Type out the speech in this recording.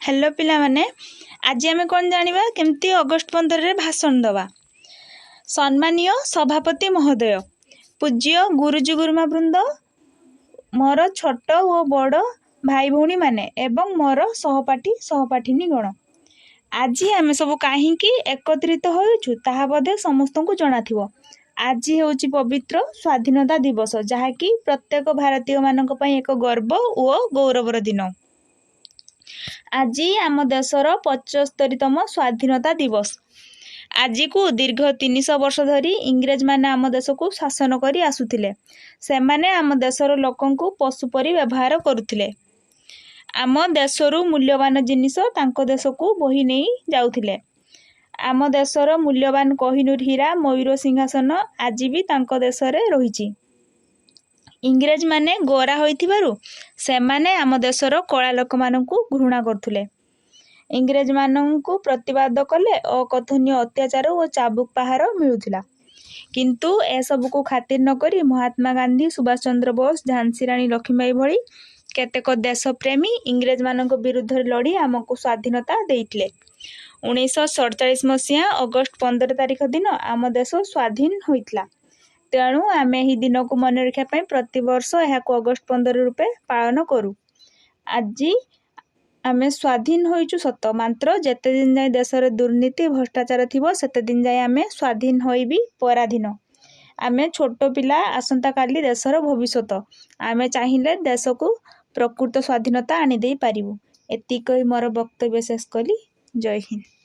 Hello ପିଲାମାନେ, ଆଜି ଆମେ କ'ଣ ଜାଣିବା? କେମିତି ଅଗଷ୍ଟ 15ରେ ଭାଷଣ ଦେବା। ସମ୍ମାନୀୟ ସଭାପତି ମହୋଦୟ, ପୂଜ୍ୟ ଗୁରୁଜୀ ଗୁରୁମା ବୃନ୍ଦ, ମୋର ଛୋଟ ଓ ବଡ଼ ଭାଇ ଭଉଣୀମାନେ ଏବଂ ମୋର ସହପାଠୀ ସହପାଠିନୀ ଗଣ, ଆଜି ଆମେ ସବୁ କାହିଁକି ଏକତ୍ରିତ ହେଉଛୁ ତାହା ବୋଧେ ସମସ୍ତଙ୍କୁ ଜଣାଥିବ। ଆଜି ହେଉଛି ପବିତ୍ର ସ୍ୱାଧୀନତା ଦିବସ, ଯାହାକି ପ୍ରତ୍ୟେକ ଭାରତୀୟମାନଙ୍କ ପାଇଁ ଏକ ଗର୍ବ ଓ ଗୌରବର ଦିନ। ଆଜି ଆମ ଦେଶର 75ତମ ସ୍ୱାଧୀନତା ଦିବସ। ଆଜିକୁ ଦୀର୍ଘ 300 ବର୍ଷ ଧରି ଇଂରେଜମାନେ ଆମ ଦେଶକୁ ଶାସନ କରି ଆସୁଥିଲେ। ସେମାନେ ଆମ ଦେଶର ଲୋକଙ୍କୁ ପଶୁ ପରି ବ୍ୟବହାର କରୁଥିଲେ। ଆମ ଦେଶରୁ ମୂଲ୍ୟବାନ ଜିନିଷ ତାଙ୍କ ଦେଶକୁ ବୋହି ନେଇ ଯାଉଥିଲେ। ଆମ ଦେଶର ମୂଲ୍ୟବାନ କୋହିନୂର ହୀରା, ମୟୂର ସିଂହାସନ ଆଜି ବି ତାଙ୍କ ଦେଶରେ ରହିଛି। ଇଂରେଜମାନେ ଗୋରା ହୋଇଥିବାରୁ ସେମାନେ ଆମ ଦେଶର କଳା ଲୋକମାନଙ୍କୁ ଘୃଣା କରୁଥିଲେ। ଇଂରେଜମାନଙ୍କୁ ପ୍ରତିବାଦ କଲେ ଅକଥନୀୟ ଅତ୍ୟାଚାର ଓ ଚାବୁକ ପାହାର ମିଳୁଥିଲା। କିନ୍ତୁ ଏସବୁକୁ ଖାତିର ନକରି ମହାତ୍ମା ଗାନ୍ଧୀ, ସୁଭାଷ ଚନ୍ଦ୍ର ବୋଷ, ଝାନ୍ସୀ ରାଣୀ ଲକ୍ଷ୍ମୀବାଇ ଭଳି କେତେକ ଦେଶପ୍ରେମୀ ଇଂରେଜମାନଙ୍କ ବିରୁଦ୍ଧରେ ଲଢ଼ି ଆମକୁ ସ୍ୱାଧୀନତା ଦେଇଥିଲେ। 1947 ମସିହା ଅଗଷ୍ଟ 15 ତାରିଖ ଦିନ ଆମ ଦେଶ ସ୍ୱାଧୀନ ହୋଇଥିଲା। ତେଣୁ ଆମେ ଏହି ଦିନକୁ ମନେ ରଖିବା ପାଇଁ ପ୍ରତିବର୍ଷ ଏହାକୁ ଅଗଷ୍ଟ 15 ରୂପେ ପାଳନ କରୁ। ଆଜି ଆମେ ସ୍ୱାଧୀନ ହୋଇଛୁ ସତ, ମାତ୍ର ଯେତେ ଦିନ ଯାଏଁ ଦେଶରେ ଦୁର୍ନୀତି ଭ୍ରଷ୍ଟାଚାର ଥିବ, ସେତେ ଦିନ ଯାଏଁ ଆମେ ସ୍ୱାଧୀନ ହୋଇ ବି ପରାଧୀନ। ଆମେ ଛୋଟ ପିଲା ଆସନ୍ତାକାଲି ଦେଶର ଭବିଷ୍ୟତ। ଆମେ ଚାହିଁଲେ ଦେଶକୁ ପ୍ରକୃତ ସ୍ୱାଧୀନତା ଆଣିଦେଇ ପାରିବୁ। ଏତିକି କହି ମୋର ବକ୍ତବ୍ୟ ଶେଷ କଲି। ଜୟ ହିନ୍ଦ।